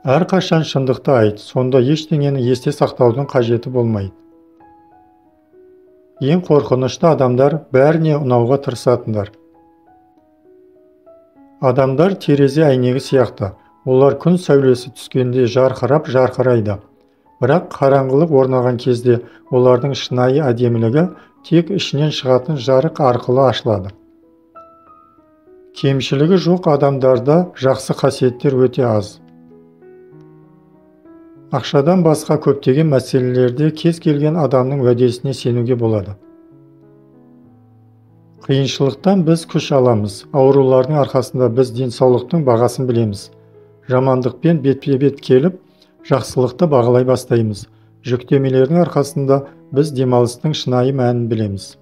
Әрқашан шындықты айт, сонда ештеңені есте сақтаудың қажеті болмайды. Ең қорқынышты адамдар бәріне ұнауға тырысатындар. Адамдар терезе әйнегі сияқты, олар күн сәулесі түскенде жарқырап жарқырайды. Бірақ қараңғылық орнаған кезде олардың шынайы әдемілігі тек ішінен шығатын жарық арқылы ашылады. Кемшілігі жоқ адамдарда жақсы қасиеттер өте аз. Ақшадан басқа көптеген мәселелерде кез келген адамның уәдесіне сенуге болады. Қиыншылықтан біз күш аламыз, аурулардың арқасында біз денсаулықтың бағасын білеміз. Жамандықпен бетпе-бет келіп, жақсылықты бағалай бастаймыз. Жүктемелердің арқасында біз демалыстың шынайы мәнін білеміз.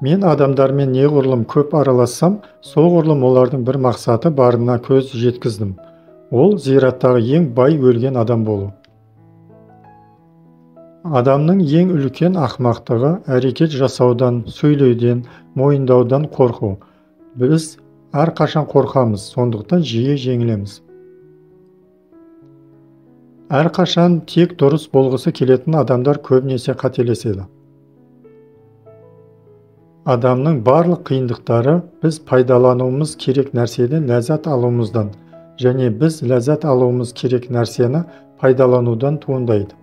Мен адамдармен неғұрлым көп аралассам, соғұрлым олардың бір мақсаты барына көз жеткіздім. Ол зираттағы ең бай өлген адам болу. Адамның ең үлкен ақымақтығы әрекет жасаудан, сөйлеуден, мойындаудан қорқу. Біз әрқашан қорқамыз, сондықтан жиі жеңілеміз. Әрқашан тек дұрыс болғысы келетін адамдар көбінесе қателеседі. Адамның барлық қиындықтары біз пайдалануымыз керек нәрседен ләззат алуымыздан және біз ләззат алуымыз керек нәрсені пайдаланудан туындайды.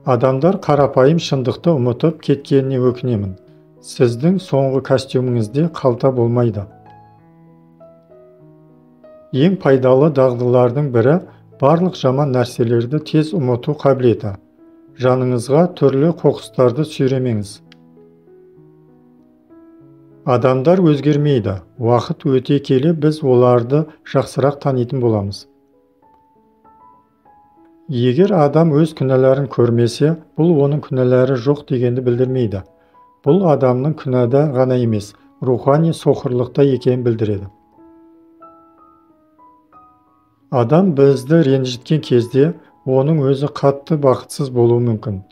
Адамдар қарапайым шындықты ұмытып кеткеніне өкінемін. Сіздің соңғы костюміңізде қалта болмайды. Ең пайдалы дағдылардың бірі барлық жаман нәрселерді тез ұмыту қабілеті. Жаныңызға түрлі қоқыстарды сүйремеңіз. Адамдар өзгермейді. Уақыт өте келе біз оларды жақсырақ танитын боламыз. Егер адам өз күнәларын көрмесе, бұл оның күнәлары жоқ дегенді білдірмейді. Бұл адамның күнәда ғана емес, рухани соқырлықта екенін білдіреді. Адам бізді ренжіткен кезде, оның өзі қатты бақытсыз болуы мүмкін.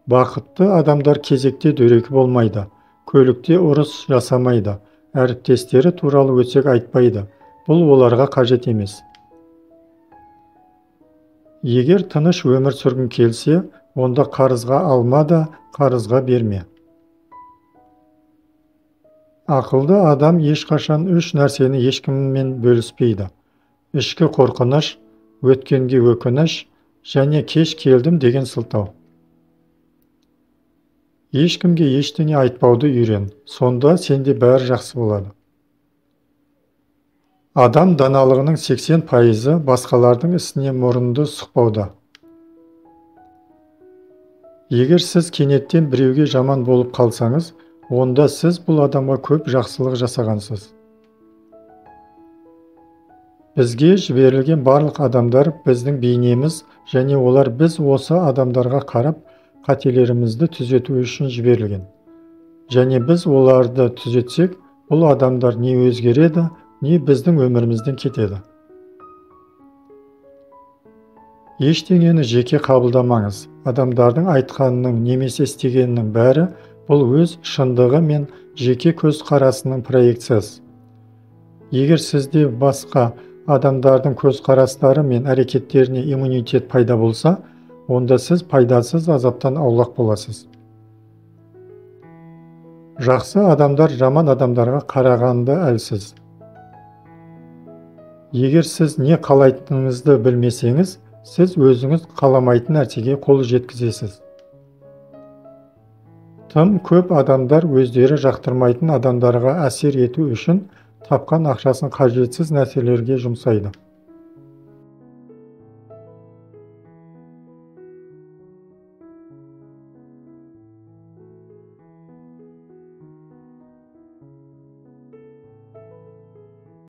Бақытты адамдар кезекте дөрекі болмайды, көлікте ұрыс жасамайды, әріптестері туралы өсек айтпайды. Бұл оларға қажет емес. Егер тыныш өмір сүргің келсе, онда қарызға алма да, қарызға берме. Ақылды адам ешқашан үш нәрсені ешкіммен бөліспейді. Ішкі қорқыныш, өткенге өкініш және кеш келдім деген сылтау. Ешкімге ештеңе айтпауды үйрен, сонда сенде бәрі жақсы болады. Адам даналығының 80% басқалардың ісіне мұрынды сұқпауда. Егер сіз кенеттен біреуге жаман болып қалсаңыз, онда сіз бұл адамға көп жақсылық жасағансыз. Бізге жіберілген барлық адамдар біздің бейнеміз және олар біз осы адамдарға қарап қателерімізді түзету үшін жіберілген. Және біз оларды түзетсек, бұл адамдар не өзгереді, не біздің өмірімізден кетеді. Ештеңені жеке қабылдамаңыз. Адамдардың айтқанының немесе істегенінің бәрі бұл өз шындығы мен жеке көзқарасының проекциясы. Егер сізде басқа адамдардың көзқарастары мен әрекеттеріне иммунитет пайда болса, онда сіз пайдасыз азаптан аулақ боласыз. Жақсы адамдар жаман адамдарға қарағанда әлсіз. Егер сіз не қалайтыныңызды білмесеңіз, сіз өзіңіз қаламайтын нәрсеге қол жеткізесіз. Тым көп адамдар өздері жақтырмайтын адамдарға әсер ету үшін тапқан ақшасын қажетсіз нәрселерге жұмсайды.